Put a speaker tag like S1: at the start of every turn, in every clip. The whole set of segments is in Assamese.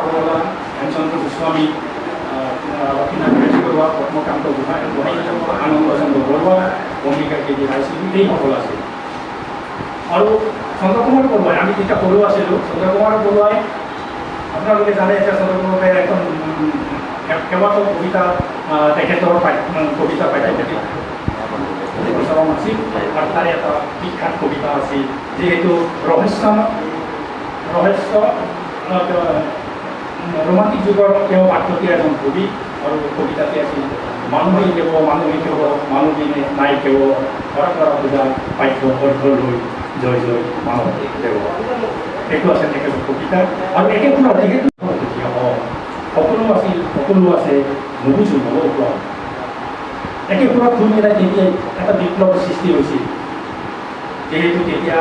S1: আগৰৱালা, হেমচন্দ্ৰ গোস্বামী, লক্ষ্মীনাথ বেজবৰুৱা, পদ্মকান্ত গোহাঁই, আনন্দচন্দ্ৰ বৰুৱা, অম্বিকা গিৰি ৰায়চৌধুৰী, এইসকল আছিল। আৰু চন্দ্ৰকুমাৰ বৰুৱাই, আমি তেতিয়া সৰু আছিলোঁ, চন্দ্ৰকুমাৰ বৰুৱাই, আপোনালোকে জানে এতিয়া চন্দ্ৰকুমাৰ বৰুৱাই এখন কেইবাটাও কবিতা, তেখেতৰ কবিতা পাঠ্যপুথিত প্ৰচলন আছিল। আৰু তাৰে এটা বিখ্যাত কবিতা আছিল, যিহেতু ৰহস্য ৰহস্য ৰোমান্টিক যুগৰ তেওঁ বাটকটীয়া এজন কবি। আৰু কবিতাটি আছিল, মানুহেই দেৱ মানুহেই কেৱ মানুহবিনে নাই কেৱ, কৰা কৰা পূজা পাঠ্য অৰ্ঘ লৈ জয় জয় মানৱ দেৱ। সেইটো আছে তেখেতৰ কবিতা। আৰু একেবোৰৰ যিহেতু সকলো আছিল, সকলো আছে, নুবুজো নৱ একেবোৰত সুৰ মিলাই তেতিয়াই এটা বিপ্লৱৰ সৃষ্টি হৈছিল। যিহেতু তেতিয়া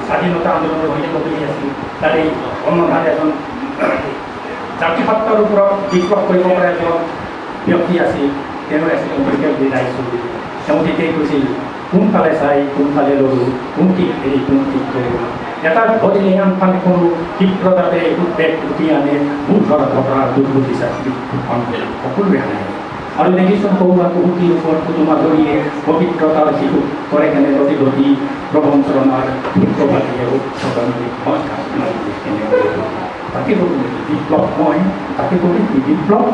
S1: স্বাধীনতা আন্দোলনৰ বিপ্লৱী আছিল, তাৰে অন্যধাৰে এজন জাতিসত্তাৰ ওপৰত বিপ্লৱ কৰিব পৰা এজন ব্যক্তি আছিল, তেওঁ আছিল অম্বিকা ৰায়চৌধুৰী। তেওঁ তেতিয়াই কৈছিল, কোনফালে চাই কোনফালে লৰো, কোন ঠিক এৰি কোন ঠিক কৰোঁ, এটা ধৰিলে আনফালে কৰোঁ, ক্ষিপ্ৰতাতে উদ্বেগ উঠি আনে, বুধৰ ঘটনা দুৰ্গতি সকলোৱে আনে। আৰু দেখিছোঁ সৌৱা বহুতিৰ ওপৰত পুতুমা ধৰিয়ে পবিত্ৰতাৰ শিশু কৰে কেনে গতি গতি প্ৰবঞ্চনাৰ ক্ষিপ্ৰপাতিয়ে তাকে কবি নেকি বিপ্লৱ? মই তাকে কবি কি বিপ্লৱ?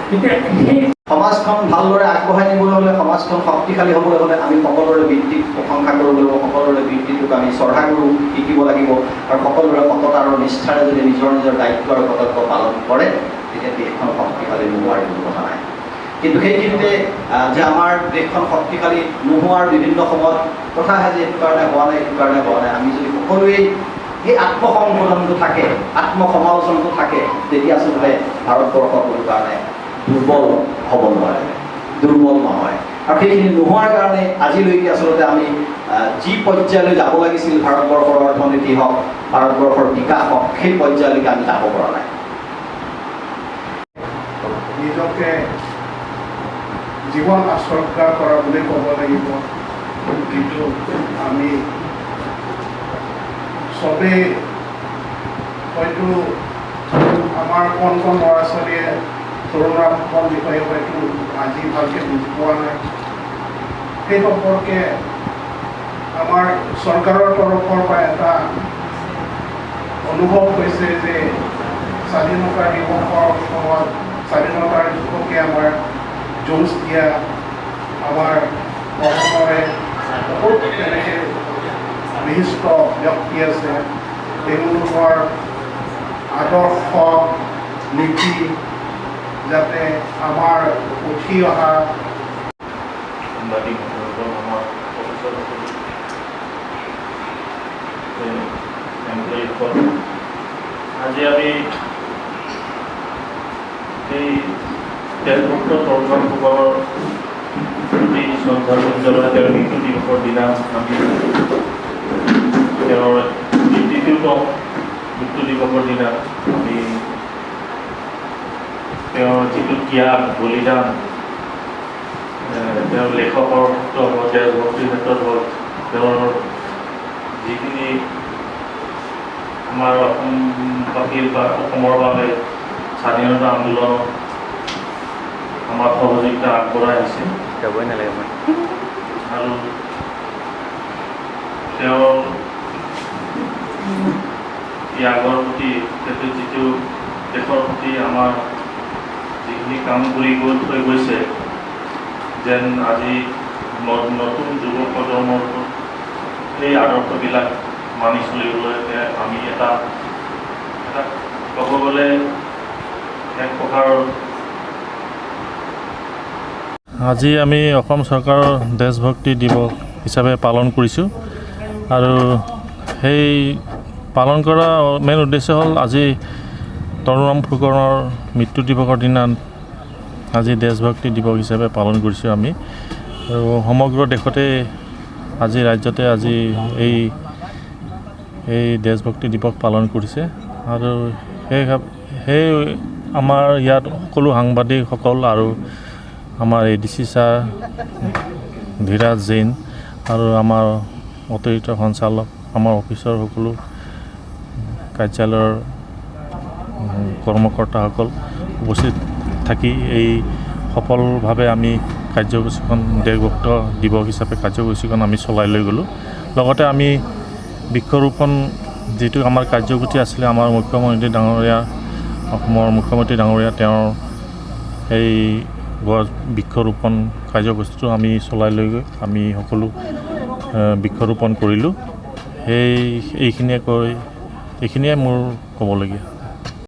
S1: তেতিয়া সেই
S2: সমাজখন ভালদৰে আগবঢ়াই নিবলৈ হ'লে, সমাজখন শক্তিশালী হ'বলৈ হ'লে আমি সকলোৰে বৃত্তিক প্ৰশংসা কৰিব লাগিব, সকলোৰে বৃত্তিটোক আমি শ্ৰদ্ধা কৰোঁ শিকিব লাগিব। আৰু সকলোৰে সততা আৰু নিষ্ঠাৰে যদি নিজৰ নিজৰ দায়িত্ব আৰু কৰ্তব্য পালন কৰে, তেতিয়া দেশখন শক্তিশালী নোহোৱাৰ কোনো কথা নাই। কিন্তু সেইখিনিতে যে আমাৰ দেশখন শক্তিশালী নোহোৱাৰ বিভিন্ন সময়ত কথা আহে যে এইটো কাৰণে হোৱা নাই, এইটো কাৰণে হোৱা নাই। আমি যদি সকলোৱেই সেই আত্মসংশোধনটো থাকে, আত্মসমালোচনটো থাকে, তেতিয়া আচলতে ভাৰতবৰ্ষ কোনো কাৰণে দুৰ্বল হ'ব নোৱাৰে, দুৰ্বল নহয়। আৰু সেইখিনি নোহোৱাৰ কাৰণে আজিলৈকে আচলতে আমি যি পৰ্যায়লৈ যাব লাগিছিল, ভাৰতবৰ্ষৰ অৰ্থনীতি হওক, ভাৰতবৰ্ষৰ বিকাশ হওক, সেই পৰ্যায়লৈকে আমি যাব পৰা নাই।
S3: নিজকে জীৱন উৎসৰ্গা কৰা বুলি ক'ব লাগিব। যিটো আমি চবেই হয়তো আমাৰ কণ কণ ল'ৰা ছোৱালীয়ে তৰুণৰাম ফুকন বিষয়ে হয়তো আজি ভালকৈ বুজি পোৱা নাই। সেই সম্পৰ্কে আমাৰ চৰকাৰৰ তৰফৰ পৰা এটা অনুভৱ হৈছে যে স্বাধীনতা দিৱসৰ সময়ত স্বাধীনতাৰ যুৱকে আমাৰ যুঁজ দিয়া, আমাৰ অসমৰে বহুত তেনেকৈ বিশিষ্ট ব্যক্তি আছে, তেওঁলোকৰ আদৰ্শ নীতি যাতে আমাৰ উঠি অহা
S4: সাংবাদিক, আমাৰ অফিচাৰসকল, এমপ্লয়ীসকল, আজি আমি এই দেশভক্ত তৰুণৰাম ফুকনৰ প্ৰতি শ্ৰদ্ধাঞ্জলি জনাই তেওঁৰ মৃত্যু দিৱসৰ দিনা আমি তেওঁৰ দ্বিতীয়তম মৃত্যু দিৱসৰ দিনা আমি তেওঁৰ যিটো ত্যাগ, বলিদান, তেওঁৰ লেখকৰ ক্ষেত্ৰত হওক, দেশভক্তিৰ ক্ষেত্ৰত হওক, তেওঁৰ যিখিনি আমাৰ অসমবাসীৰ বা অসমৰ বাবে স্বাধীনতা আন্দোলনত আমাৰ সহযোগিতা আগবঢ়াই আহিছে।
S5: যাবই নালাগে মই।
S4: আৰু তেওঁৰ ত্যাগৰ প্ৰতি, তেখেতে যিটো দেশৰ প্ৰতি আমাৰ যিখিনি কাম কৰি গৈ থৈ গৈছে, যেন আজি নতুন যুৱ প্ৰজন্মৰ সেই আদৰ্শবিলাক মানি চলিবলৈ আমি এটা এটা ক'ব গ'লে এক প্ৰকাৰৰ। আজি আমি অসম চৰকাৰৰ দেশভক্তি দিৱস হিচাপে পালন কৰিছোঁ। আৰু সেই পালন কৰা মেইন উদ্দেশ্য হ'ল আজি তৰুণৰাম ফুকনৰ মৃত্যু দিৱসৰ দিনা আজি দেশভক্তি দিৱস হিচাপে পালন কৰিছোঁ আমি। আৰু সমগ্ৰ দেশতে আজি, ৰাজ্যতে আজি এই এই দেশভক্তি দিৱস পালন কৰিছে। আৰু সেই আমাৰ ইয়াত সকলো সাংবাদিকসকল আৰু আমাৰ A D C sir Dhiraj Jain আৰু আমাৰ অতিৰিক্ত সঞ্চালক, আমাৰ অফিচৰ সকলো কাৰ্যালয়ৰ কৰ্মকৰ্তাসকল উপস্থিত থাকি এই সফলভাৱে আমি কাৰ্যসূচীখন দেশভক্ত দিৱস হিচাপে কাৰ্যসূচীখন আমি চলাই লৈ গ'লোঁ। লগতে আমি বৃক্ষৰোপণ যিটো আমাৰ কাৰ্যসূচী আছিলে, আমাৰ মুখ্যমন্ত্ৰী ডাঙৰীয়া, অসমৰ মুখ্যমন্ত্ৰী ডাঙৰীয়া, তেওঁৰ সেই গছ বৃক্ষৰোপণ কাৰ্যসূচীটো আমি চলাই লৈ গৈ আমি সকলো বৃক্ষৰোপণ কৰিলোঁ। এইখিনিয়ে কৈ এইখিনিয়ে মোৰ ক'বলগীয়া।